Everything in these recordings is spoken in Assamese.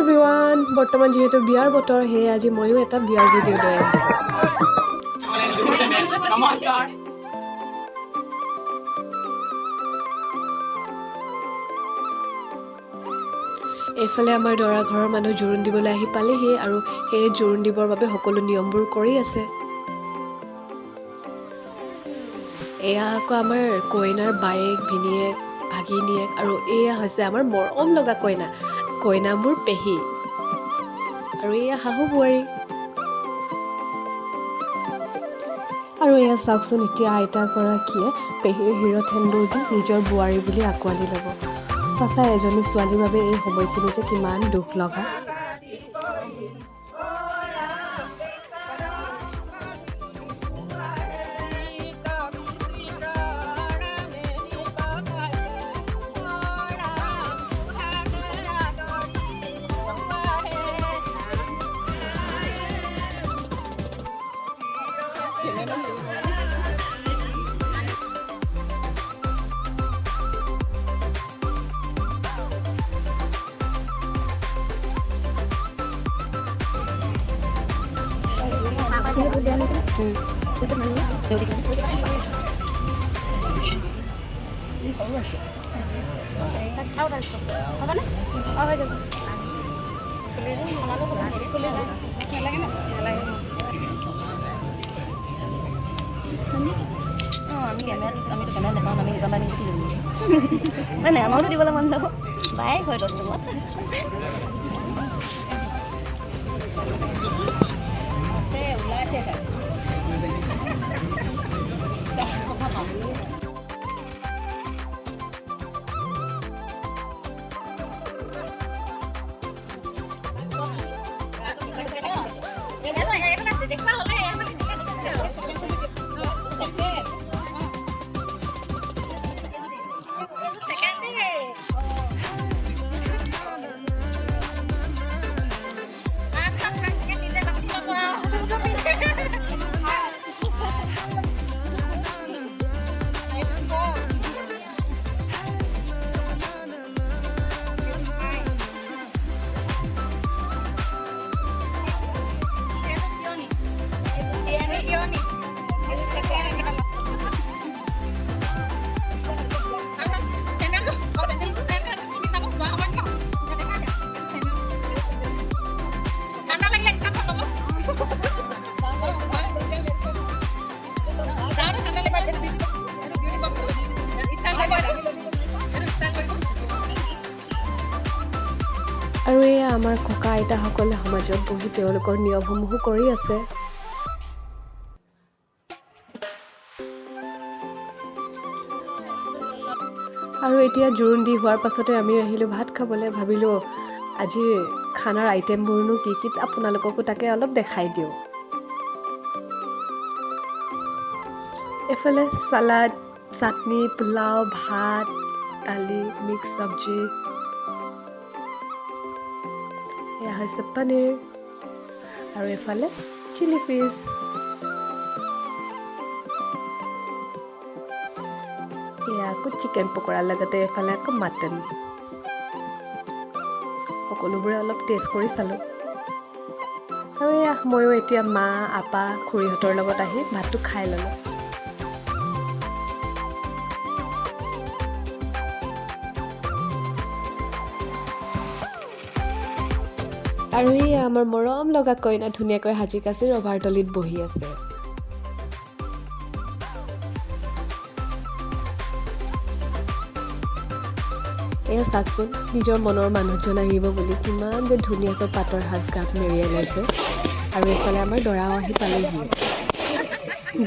এভৰিৱান, বৰ্তমান যিহেতু বিয়াৰ বতৰ, সেয়ে আজি ময়ো এটা বিয়াৰ ভিডিঅ' লৈ আহিছোঁ। নমস্কাৰ। এইফালে আমাৰ দৰা ঘৰৰ মানুহ জোৰোণ দিবলৈ আহি পালেহি আৰু সেয়ে জোৰোণ দিবৰ বাবে সকলো নিয়মবোৰ কৰি আছে। এয়া আকৌ আমাৰ কইনাৰ বায়েক, ভিনীয়েক, ভাগিনীয়েক আৰু এয়া হৈছে আমাৰ মৰম লগা কইনা। কইনা মোৰ পেহী আৰু এয়া শাহু বোৱাৰী। আৰু এয়া চাওকচোন, এতিয়া আইতাগৰাকীয়ে পেহীৰ শিৰত সেন্দুৰ দি নিজৰ বোৱাৰী বুলি আঁকোৱালি ল'ব। সঁচাই এজনী ছোৱালীৰ বাবে এই সময়খিনি যে কিমান দুখ লগা। অঁ, আমি কেমেৰাত, আমিতো কেমেৰা নাপাওঁ, আমি নিজৰ আমি দিলোঁ নাই নাই, আমাৰতো দিবলৈ মন যাব। বায়েক হয় কষ্টমত। আছে, ওলাইছে। আৰু এয়া আমাৰ ককা আইতাসকলে সমাজত বহি তেওঁলোকৰ নিয়মসমূহো কৰি আছে। আৰু এতিয়া জোৰোণ দি হোৱাৰ পাছতে আমি আহিলোঁ ভাত খাবলৈ। ভাবিলোঁ আজিৰ খানাৰ আইটেমবোৰনো কি কি, আপোনালোককো তাকে অলপ দেখাই দিওঁ। এইফালে চালাড, চাটনি, পোলাও, ভাত, দালি, মিক্স চব্জি। এয়া হৈছে পনীৰ আৰু এইফালে চিলি ফিছ। এয়া আকৌ চিকেন পকৰা, লগতে এইফালে আকৌ মাটন। সকলোবোৰে অলপ টেষ্ট কৰি চালোঁ। আৰু এয়া ময়ো এতিয়া মা, আপা, খুৰীহঁতৰ লগত আহি ভাতটো খাই ল'লোঁ। আৰু এয়া আমাৰ মৰম লগা কইনা ধুনীয়াকৈ সাজি কাচি ৰভাৰ তলিত বহি আছে। এয়া চাওকচোন, নিজৰ মনৰ মানুহজন আহিব বুলি কিমান যে ধুনীয়াকৈ পাটৰ সাজ গাত মেৰিয়াই লৈছে। আৰু এইফালে আমাৰ দৰাও আহি পালেহিয়ে।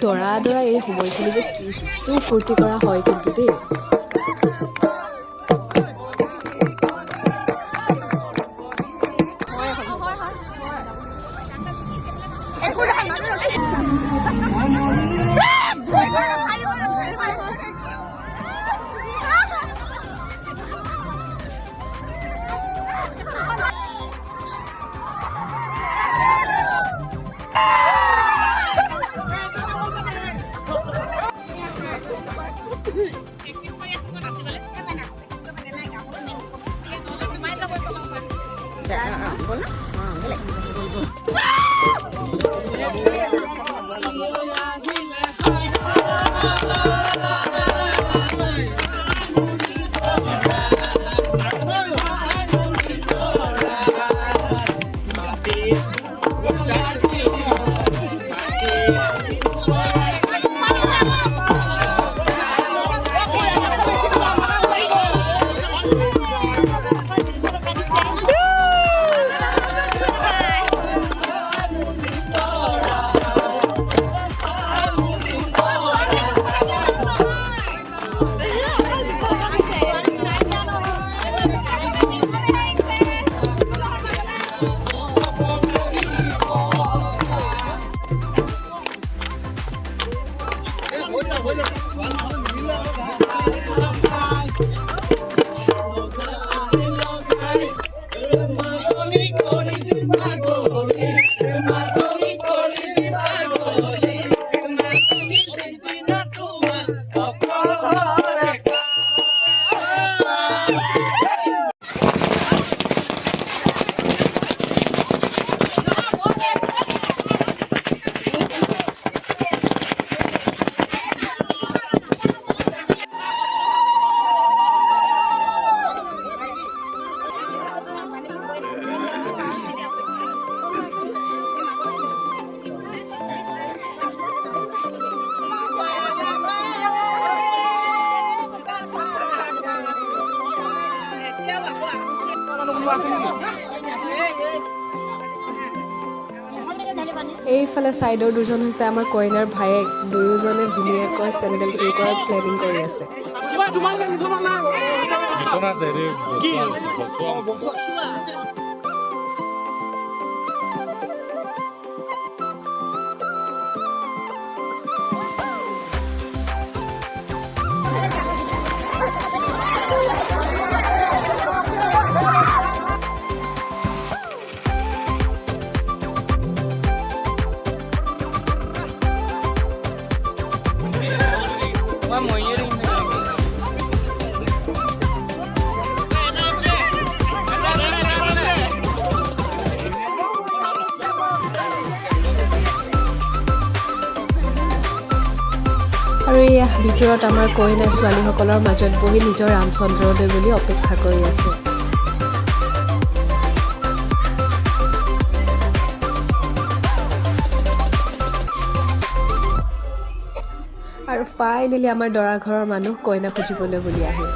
দৰা দৰা এই সময়খিনি যে কিছু ফূৰ্তি কৰা হয় কিন্তু দেই। গ'ল ন। অঁ, গ'লে। এইফালে ছাইডৰ দুজন হৈছে আমাৰ কইনাৰ ভায়েক। দুয়োজনে ধুনীয়াকৈ চেণ্ডেল চুৰি কৰাৰ প্লেনিং কৰি আছে। বিচনা আছে, হেৰি বচোৱা আছে। আৰু এয়া ভিতৰত আমাৰ কইনা ছোৱালীসকলৰ মাজত বহি নিজৰ ৰামচন্দ্ৰলৈ বুলি অপেক্ষা কৰি আছে। আৰু ফাইনেলি আমাৰ দৰা ঘৰৰ মানুহ কইনা খুজিবলৈ বুলি আহিল।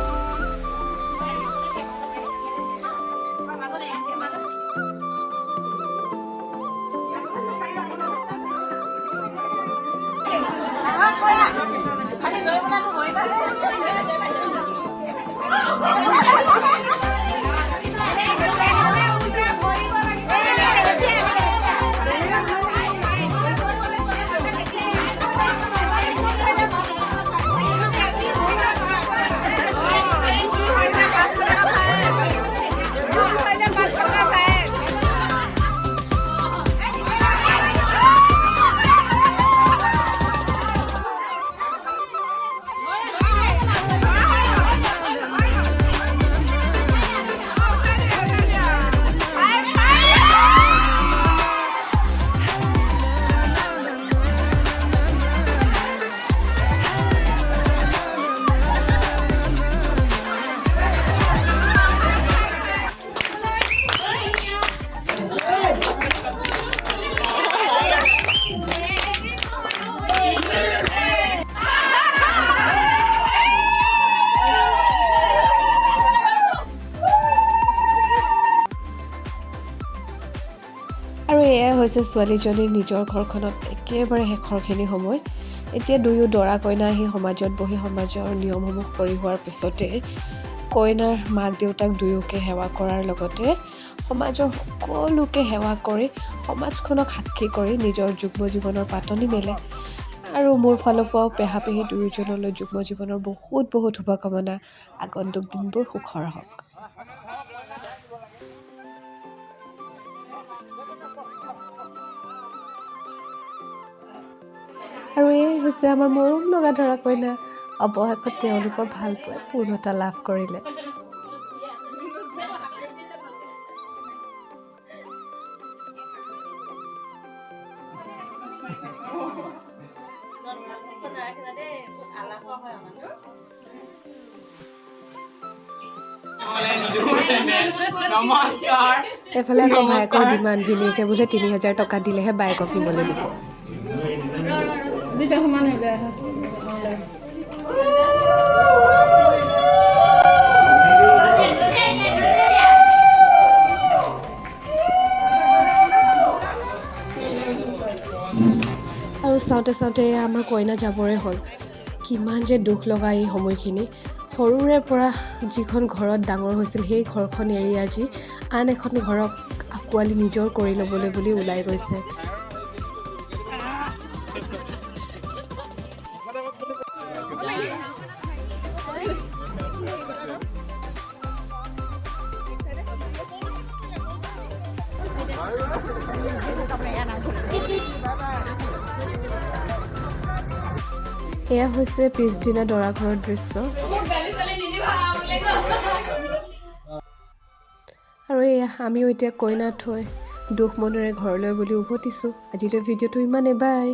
আৰু এয়াই হৈছে ছোৱালীজনীৰ নিজৰ ঘৰখনত একেবাৰে শেষৰখিনি সময়। এতিয়া দুয়ো দৰা কইনা আহি সমাজত বহি সমাজৰ নিয়মসমূহ কৰি হোৱাৰ পিছতে কইনাৰ মাক দেউতাক দুয়োকে সেৱা কৰাৰ লগতে সমাজৰ সকলোকে সেৱা কৰি সমাজখনক সাক্ষী কৰি নিজৰ যুগ্ম জীৱনৰ পাতনি মেলে। আৰু মোৰ ফালৰ পৰাও পেহা পেহী দুয়োজনলৈ যুগ্ম জীৱনৰ বহুত বহুত শুভকামনা। আগন্তুক দিনবোৰ সুখৰ হওক। আৰু এয়াই হৈছে আমাৰ মৰম লগা দৰা কইনা। অৱশেষত তেওঁলোকৰ ভালপোৱাই পূৰ্ণতা লাভ কৰিলে। নমস্কাৰ। এফালে আকৌ ভায়েকৰ ডিমাণ্ড, ভিনীয়েকে বোলে 3000 টকা দিলেহে বায়েকক নিবলৈ দিব। দুইটা সমান হৈ যায়। আৰু চাওঁতে চাওঁতে এয়া আমাৰ কইনা যাবৰে হ'ল। কিমান যে দুখ লগা এই সময়খিনি! সৰুৰে পৰা যিখন ঘৰত ডাঙৰ হৈছিল, সেই ঘৰখন এৰি আজি আন এখন ঘৰক আঁকোৱালি নিজৰ কৰি ল'বলৈ বুলি ওলাই গৈছে। এয়া হৈছে পিছদিনা দৰা ঘৰৰ দৃশ্য। আৰু এয়া আমিও এতিয়া কইনা থৈ দুখ মনেৰে ঘৰলৈ বুলি উভতিছোঁ। আজিলৈ ভিডিঅ'টো ইমানেই, বাই।